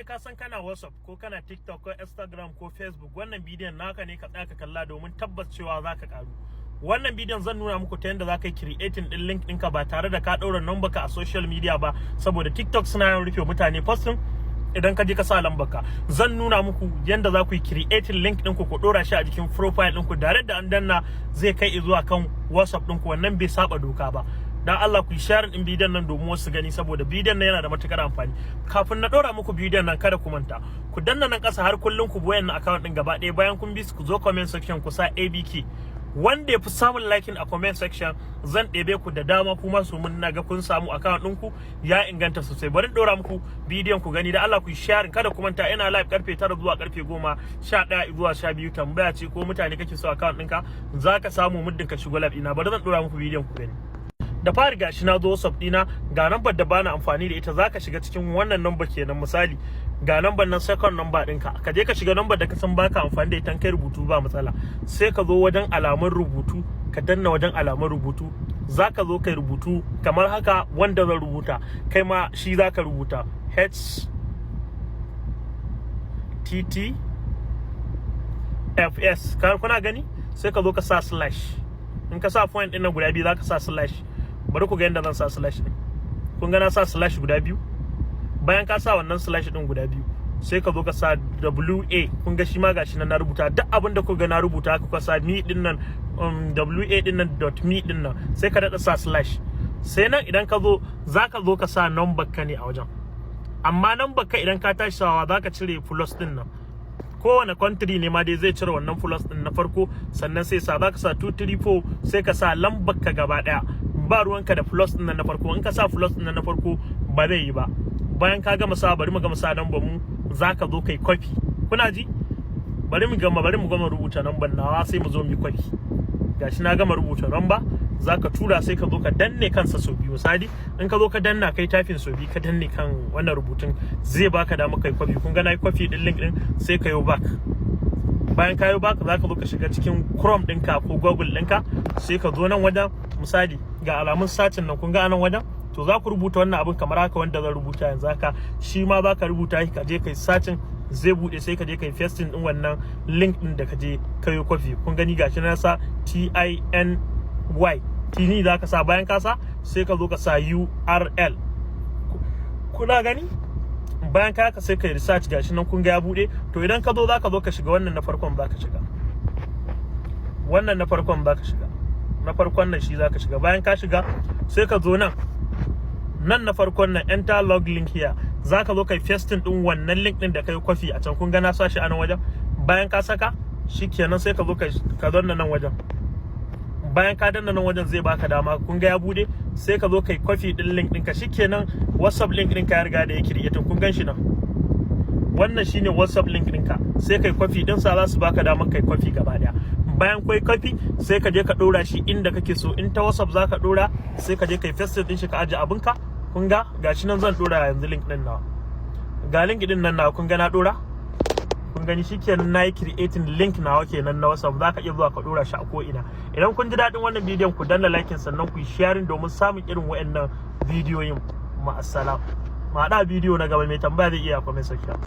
Dai ka san kana WhatsApp ko kana TikTok ko Instagram ko Facebook, wannan bidiyon naka ne. Ka tsaya ka kalla domin tabbas cewa za ka karu. Wannan bidiyon zan nuna muku ta yadda za ka yi creating din link ɗinka ba tare da ka ɗaura number ka a social media ba, saboda TikTok suna yawan rufe mutane posting idan ka je ka sa lambar ka. Zan nuna muku yadda za ku yi creating link ɗinku, ku ɗora shi a jikin profile ɗinku, direct da an danna zai kai zuwa kan WhatsApp ɗinku. Wannan bai saba doka ba. Dan Allah ku yi share din bidiyon nan domin wasu gani, saboda bidiyon nan yana da matukar amfani. Kafin na dora muku bidiyon nan, kada ku manta ku danna nan kasa har kullun, ku bi wayannan account din gaba ɗaya. Bayan kun bi su, ku zo comment section ku sa ABK. Wanda ya fi samun liking a comment section, zan ɗebe ku da dama kuma su mun naga kun samu account ɗinku ya inganta sosai. Bari in ɗora muku bidiyon ku gani. Da Allah ku yi sharing. Kada ku manta, ina live karfe 9 zuwa karfe 10, 11 zuwa 12. Tambaya ce ko mutane kake so account ɗinka, za ka samu muddin ka shigo live ina. Bari zan ɗora muku bidiyon ku gani. Da fari, gashi na zo WhatsApp dina, ga number da bana amfani da ita. Zaka shiga cikin wannan number kenan. Misali, ga number nan, second number ɗinka. Ka je ka shiga number da ka san baka amfani da ita, kai rubutu ba matsala. Sai ka zo wajen alamun rubutu, ka danna wajen alamun rubutu. Zaka zo kai rubutu kamar haka wanda zan rubuta, kai ma shi zaka rubuta: HTTFS. Kuna gani? Sai ka zo ka sa slash. In ka sa point ɗin nan guda biyu, zaka sa slash. Bari ku ga yadda zan sa slash din. Kun ga na sa slash guda biyu. Bayan ka sa wannan slash din guda biyu, sai ka zo ka sa WA. Kun ga shi ma gashi nan na rubuta. Duk abin da ku ga na rubuta, kuka sa me din nan, WA din nan, dot me din nan, sai ka daɗa sa slash. Sai nan idan ka zo, zaka zo ka sa number ka ne a wajen. Amma number ka, idan ka tashi sawa, zaka cire plus din nan. Kowane country ne ma dai zai cire wannan plus din na farko, sannan sai sa zaka sa 234, sai ka sa lambar ka gaba daya. Ba ruwanka da plus din nan na farko. In ka sa plus din nan na farko, ba zai yi ba. Bayan ka gama sa, bari mu gama sa number mu, zaka zo kai copy. Kuna ji? Bari mu gama rubuta number nawa, sai mu zo mu yi copy. Gashi na gama rubuta number. Zaka tura, sai ka zo ka danne kansa sau biyu. Misali, in ka zo ka danna, kai typing sau biyu, ka danne kan wannan rubutun, zai baka dama kai copy. Kun ga na yi copy din link din. Sai ka yi back. Bayan ka yi back, zaka zo ka shiga cikin Chrome ɗinka ko Google ɗinka. Sai ka zo nan wajen. Misali, ga alamun searching nan, kun ga anan wajen. To, za ku rubuta wannan abin kamar haka wanda zan rubuta yanzu haka. Shi ma za ka rubuta shi, ka je kai searching, zai bude. Sai ka je kai pasting din wannan link din da ka je ka yi copy. Kun gani, gashi na sa TINY, tini za ka sa. Bayan ka sa, sai ka zo ka sa URL. Kuna gani? Bayan ka haka, sai ka yi research. Gashi nan, kun ga ya bude. To, idan ka zo, za ka zo ka shiga wannan na farkon. Za ka shiga wannan na farkon, za ka shiga na farkon nan, shi za ka shiga. Bayan ka shiga, sai ka zo nan, nan na farkon nan, "Enter log link here". Za ka zo kai pasting din wannan link din da kai copy a can. Kun ga na sa shi a nan wajen. Bayan ka saka, shikenan, sai ka zo ka danna nan wajen. Bayan ka danna nan wajen, zai baka dama. Kun ga ya bude. Sai ka zo kai copy din link ɗinka. Shikenan, WhatsApp link ɗinka ya riga da ya create. Kun gan shi nan, wannan shine WhatsApp link ɗinka. Sai kai copy din sa, za su baka damar kai copy gaba daya. Bayan kai copy, sai ka je ka dora shi inda kake so. In ta WhatsApp zaka dora, sai ka je kai paste din shi, ka aje abinka. Kun ga gashi nan zan dora yanzu link din nawa. Ga link din nan nawa, kun ga na dora. Kun gani? Shikenan, na yi creating link nawa kenan na WhatsApp. Zaka iya zuwa ka dora shi a ko ina. Idan kun ji daɗin wannan bidiyon, ku danna like, sannan ku yi sharing domin samun irin waɗannan bidiyoyin. Ma'assalam, mu haɗa bidiyo na gaba. Mai tambaya zai iya comment section.